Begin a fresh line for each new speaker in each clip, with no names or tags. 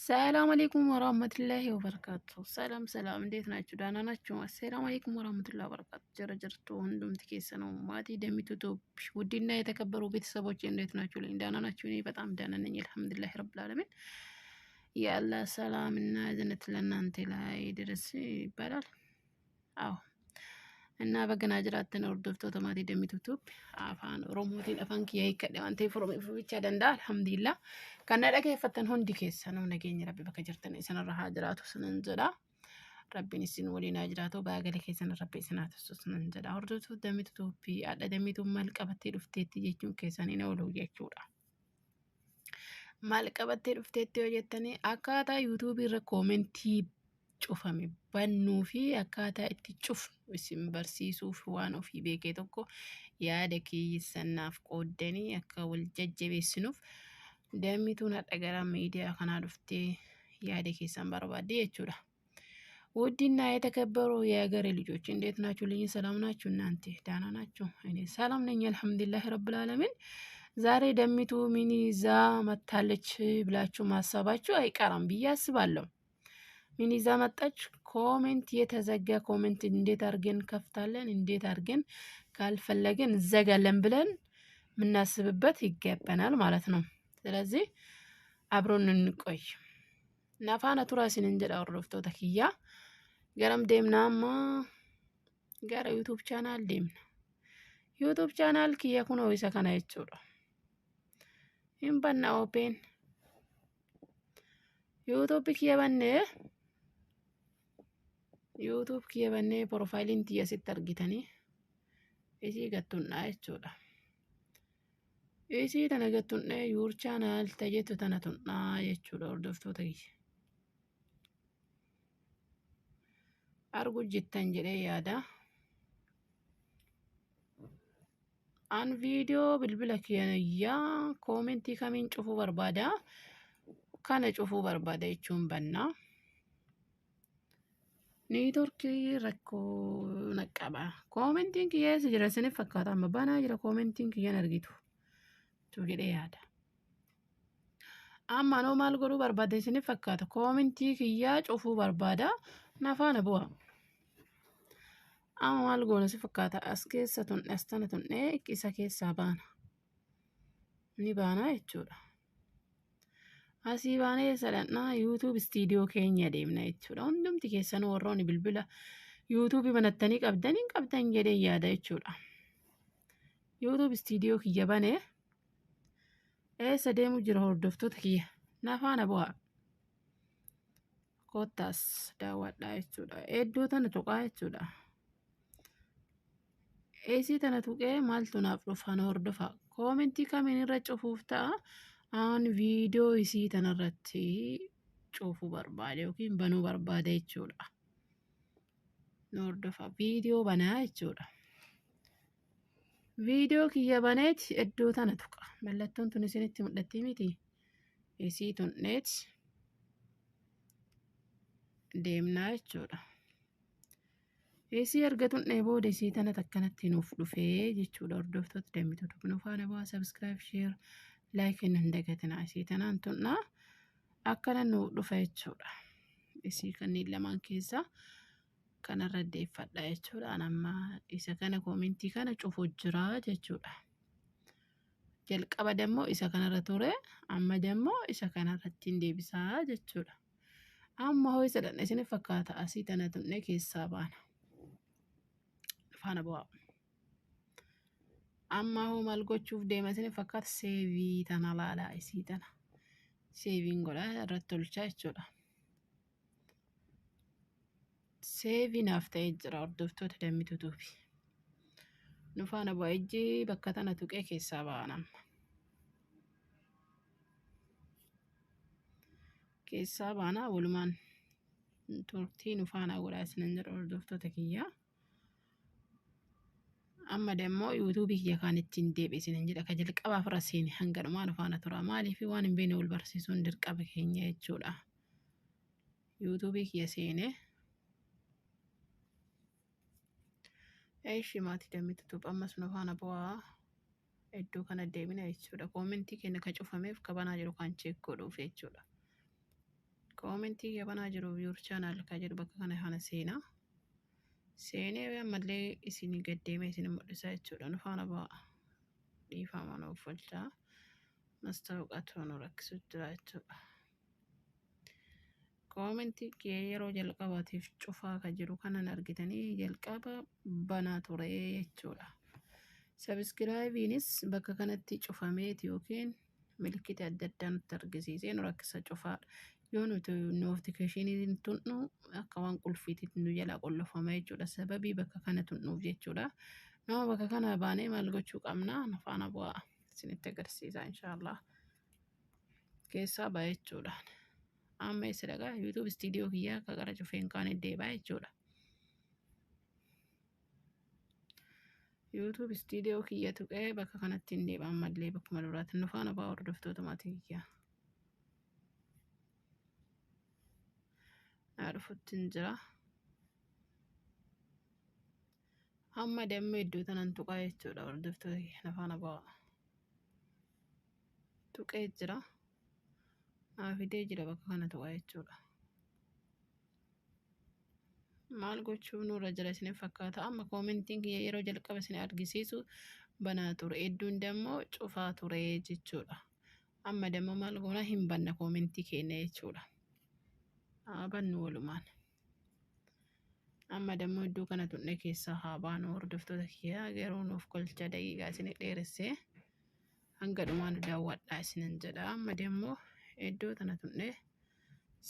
ሰላም አለይኩም ወራህመቱላሂ ወበረካቱ። ሰላም ሰላም፣ እንዴት ናችሁ? ደህና ናችሁ? አሰላም አለይኩም ወራህመቱላሂ ወበረካቱ። ጀረጀርቱ ሁንዱምት ነው ማቲ ደሚቱ ቶፕ ውድና የተከበሩ ቤተሰቦች እንዴት ናችሁ? ልኝ ደህና ናችሁ? እኔ በጣም ደህና ነኝ፣ አልሐምዱሊላሂ ረብል ዓለሚን። የአላህ ሰላም እና እዝነት ለእናንተ ላይ ድረስ ይባላል። አዎ እና በገና jiraattan hordoftoota maatii Dammituu Tube afaan Oromootiin afaan kiyya hiikkadhe waan ta'eef Oromoo bicha danda'a, alhamdulillah. Kan na dhageeffattan hundi keessanuu nageenya Rabbi bakka jirtan isinirra haa jiraatu sinan jedha. Rabbiin isin waliin haa jiraatu, baagalee keessan Rabbi isin haa taasisu sinan jedha. Hordoftoota Dammituu Tube haadha Dammituu maal qabattee dhufteetti jechuun keessan hin oolu jechuudha. Maal qabattee dhufteetti yoo jettanii, akkaataa yuutuubii irra koomentii cufame bannuu fi akkaataa itti cufnu isin barsiisuuf waan ofii beekee tokko yaada keessannaaf qooddanii akka wal jajjabeessinuuf Dammituun hadha gara miidiyaa kanaa dhuftee yaada keessan barbaadde jechuudha. ውድና የተከበሩ የሀገሬ ልጆች እንዴት ናችሁ? ልኝ ሰላም ናችሁ? እናንተ ደህና ናችሁ? እኔ ሰላም ነኝ፣ አልሐምዱሊላህ ረብል ዓለሚን። ዛሬ ደሚቱ ምን ይዛ መታለች ብላችሁ ማሰባችሁ አይቀርም ብዬ አስባለሁ። ምን ይዛ መጣች? ኮሜንት፣ የተዘጋ ኮሜንት እንዴት አድርገን ከፍታለን፣ እንዴት አድርገን ካልፈለግን እንዘጋለን ብለን የምናስብበት ይገባናል ማለት ነው። ስለዚህ አብሮን እንቆይ። Na faana turaa isinin jedha hordoftoota kiyyaa. Garam deemna amma? Gara YouTube channel deemna. YouTube channel kiyya kunoo isa kana jechuudha. Hin banna, open. YouTube kiyya bannee, YouTube kiyya bannee, profaayiliin tiyya asitti argitanii isii gattunnaa jechuudha. Isii tana gattunnee your channel tajettu tana tunnaa jechuudha, hordoftoota kiyya. Argu jettan jedhee yaada. An viidiyoo bilbila kiyyaa koomentii kamiin cufuu barbaada? Kana cufuu barbaada jechuun bannaa. Niitoorkii rakkoo naqqaba. Koomentiin kiyya eessa jira isiniif fakkaata? Amma banaa jira, koomentiin kiyyan argitu. Tu jedhee yaada. Amma anoo maal godhuu barbaada isiniif fakkaata? Koomentii kiyyaa cufuu barbaada. Na faana bu'a. Amma maal goona si fakkaata? As keessa tunne, as tana tunnee isa keessaa baana. Ni baana jechuudha. Asii baanee eessa dhaqnaa? YouTube Studio keenya deemna jechuudha. Hundumti keessanuu warroonni bilbila yuutuubii banattanii qabdan hin qabdan jedhee yaada jechuudha. YouTube Studio kiyya banee eessa deemu jira, hordoftoota kiyya? Na faana bu'aa. Kottaas daawwadhaa jechuudha. Iddoo tana tuqaa jechuudha. Eesii tana tuqee maaltu naaf dhufa? Na hordofa. Koomentii kamiin irra cufuuf ta'a? Aan viidiyoo isii tanarratti cufuu barbaade yookiin banuu barbaade jechuudha. Na hordofa. Viidiyoo banaa jechuudha. Viidiyoo kiyya baneeti iddoo tana tuqa. Mallattoon tun isinitti mul'atti miti? Isii tunneet deemnaa jechuudha. Isii erga tunnee booda isii tana akkanatti nuuf dhufee jechuudha. Hordoftoota Dammituu Tube, nu faana bu'aa, subscribe, share, like hin dagatinaa. Isii tanaan tunnaa akkana nuuf dhufa jechuudha. Isii kanneen lamaan keessaa kanarra deeffadha jechuudha. An amma isa kana koomentii kana cufuu jira jechuudha. Jalqaba dammoo isa kanarra ture, amma dammoo isa kanarratti hin deebisaa jechuudha. Amma hoo isa dhanna isin fakkaata? Asii tana tunnee keessaa baana. Faana bu'aa. Amma hoo maal gochuuf deema isin fakkaata? Save tana laalaa, isii tana. Seeviin godhaa irratti tolchaa jechuudha. Save naaf ta'ee jira, hordoftoota Dammituu Tube. Nu faana bu'aa, ijji bakka tana tuqee keessaa ba'an amma. Keessaa baanaa, walumaan turtii nu faana godhaa isinan jedha, hordoftoota kiyyaa. Amma dammoo yuutuubii kiyya kaan ittiin deebi'e isinan jedha. Ka jalqabaaf irra seene hanga dhumaa nu faana tura. Maaliif? Waan hin beekne wal barsiisuun dirqama keenya jechuudha. Yuutuubii kiyya seene. Eeshi maatii Dammituu Tube, ammas nu faana bu'aa. Iddoo kana deemina jechuudha. Koomentii keenya ka cufameef ka banaa jiru kan check godhuuf jechuudha. Koomentii kiyya banaa jiru your channel ka jedhu bakka kana kana seenaa. Seenee ammallee isin gaddeemee isin mul'isa jechuudha. Nu faana ba'a. Dhiifama nuuf oolchaa. Mastaawqatu nu rakkisu jira jechuudha. Koomentii kiyya yeroo jalqabaatiif cufaa ka jiru kanan argitanii jalqaba banaa ture jechuudha. Sabiskiraayibiinis bakka kanatti cufameeti yookiin milkita adda addaa nutti argisiisee nu rakkisa cufaadha. Yoo nuti notifikashinii tunnu akka waan qulfiitti nu jalaa qollofama jechuudha. Sababii bakka kana tunnuuf jechuudha. Nama bakka kana baanee maal gochuu qabna? Nu faana bu'aa. Isinitti agarsiisa inshaallah. Keessaa ba'a jechuudha. Amma eessa dhaqaa? YouTube istiidiyoo kiyyaa akka gara cufeen kaan deebaa jechuudha. YouTube istiidiyoo kiyya tuqee bakka kanatti hin deebi'a ammallee bakkuma duraatti nu faana bu'aa hordoftoota maatii kiyyaa. Naa dhufutti hin jira. Amma damma iddoo tanan tuqaa jechuudha hordoftoota kiyya na faana bu'aa. Tuqee jira. Naa fidee jira bakka kana tuqaa jechuudha. Maal gochuu nurra jira isiniif fakkaata? Amma koomentiin kiyya yeroo jalqaba isin argisiisu banaa ture. Hedduun dammoo cufaa ture jechuudha. Amma dammoo maal goona? Hin banna koomentii keenya jechuudha. Haa bannu walumaan. Amma dammoo iddoo kana tuqne keessaa haa baanu hordoftoota kiyya garuu nuuf kolcha daqiiqaa isin dheeressee hanga dhumaan daawwadhaa isinin jedha. Amma dammoo iddoo tana tuqne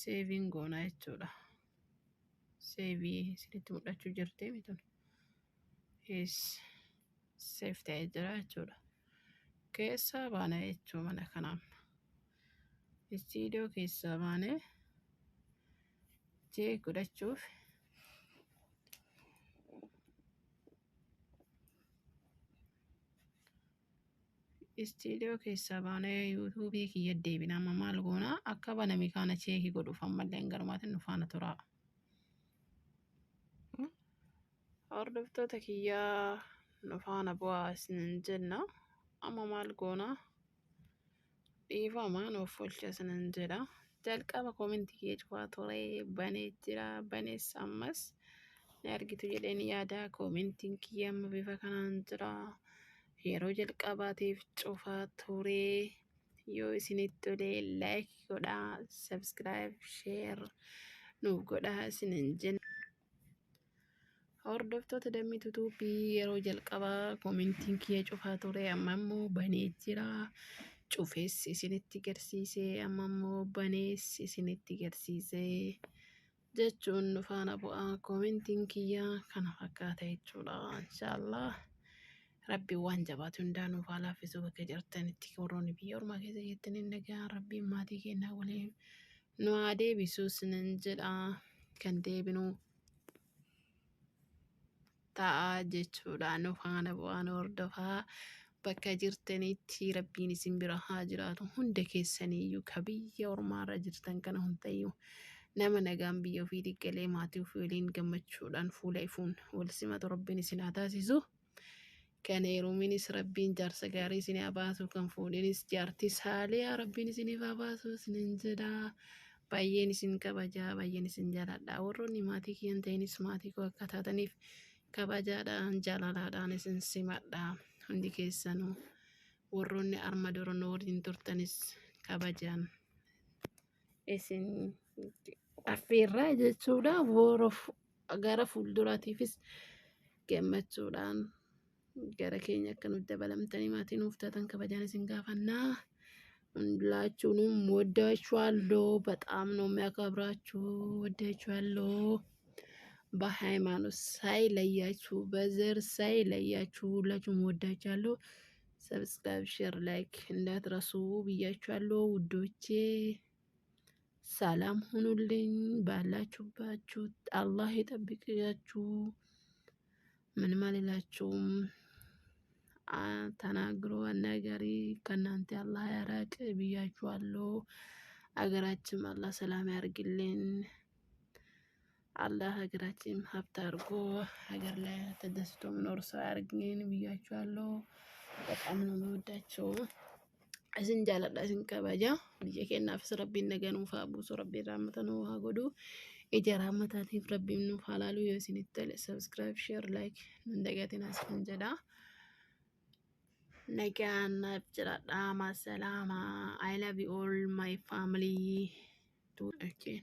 seeviin goona jechuudha. Seevii isinitti mul'achuu jirti mitun. Yes. Save ta'ee jira jechuudha. Keessaa baana jechuu mana kanaan. Istiidiyoo keessaa baanee check godhachuuf istiidiyoo keessaa baanee yuutuubii kiyya deebina. Amma maal goona? Akka baname kana cheekii godhuuf ammallee garumaatiin nu faana turaa. Hordoftoota kiyyaa nu faana bu'aa isinin jenna. Amma maal goona? Dhiifama nuuf oolcha isinin jedha. Jalqaba koomentii kiyya cufaa ture banee jira. Banees ammas ni argitu jedheen yaada. Koomentiin kiyya amma bifa kanaan jira. Yeroo jalqabaatiif cufaa ture. Yoo isinitti tole like godhaa, subscribe, share nuuf godhaa isinin jenna. Hordoftoota Dammituu Tuubii yeroo jalqabaa koomentiin kiyya cufaa ture amma immoo banee jira. Cufees isinitti garsiisee amma immoo banees isinitti garsiisee jechuun nu faana bu'aa. Koomentiin kiyya kana fakkaata jechuudha. Inshaallah Rabbiin waan jabaatu hundaa nuuf haa laaffisu bakka jirtanitti warroonni biyya ormaa keessa jirtaniin nagaa Rabbiin maatii keenyaa waliin nu haa deebisu isinin jedha. Kan deebinu ta'a jechuudha. Nu faana bu'aa nu hordofaa bakka jirtanitti Rabbiin isin bira haa jiraatu. Hunda keessaniiyyuu ka biyya ormaarra jirtan kana hundayyuu nama nagaan biyya ofiitii galee maatii ofii waliin gammachuudhaan fuula ifuun wal simatu Rabbiin isin haa taasisu. Kan heeruminis Rabbiin jaarsa gaarii isin haa baasu. Kan fuudhinis jaartii saaliyaa Rabbiin isiniif haa baasu isinin jedha. Baay'een isin kabajaa, baay'een isin jaaladha. Warroonni maatii kiyyan ta'inis maatii koo akka taataniif kabajaadhaan jaalalaadhaan isin simadha. Hundi keessanuu warroonni arma dura nu waliin turtanis kabajaan isin affeerraa jechuudha. Warra gara fuulduraatiifis gammachuudhaan gara keenya akka nuti dabalamtanii maatii nuuf taatan kabajaan isin gaafannaa. ሁላችሁንም ወዳችኋለሁ። በጣም ነው የሚያከብራችሁ። ወዳችኋለሁ። በሃይማኖት ሳይለያችሁ በዘር ሳይለያችሁ ሁላችሁም ወዳችኋለሁ። Subscribe፣ share፣ like እንዳትረሱ ብያችኋለሁ ውዶቼ። ሰላም ሁኑልኝ። ባላችሁባችሁ አላህ ይጠብቃችሁ። ምንም አልላችሁም። ተናግሮ አናጋሪ ከእናንተ አላህ ያራቅ ብያችኋለሁ። አገራችን አላህ ሰላም ያርግልን። አላህ ሀገራችን ሀብት አድርጎ ሀገር ላይ ተደስቶ ምኖር ሰው ያርግን ብያችኋለሁ። በጣም ነው የምወዳቸው። Isin jaaladha, isin kabaja. Biyya keenyaafis Rabbiin nagaa nuuf haa buusu, Rabbiin rahmata nuuf haa godhu, ija rahmataatiif Rabbiin nuuf haa laalu. Yoo isinitti tole subscribe, share, like nun dagatinaa isin jedha. Nagaan naaf jiraadha. Maasalaama. I love you all my family. Okay.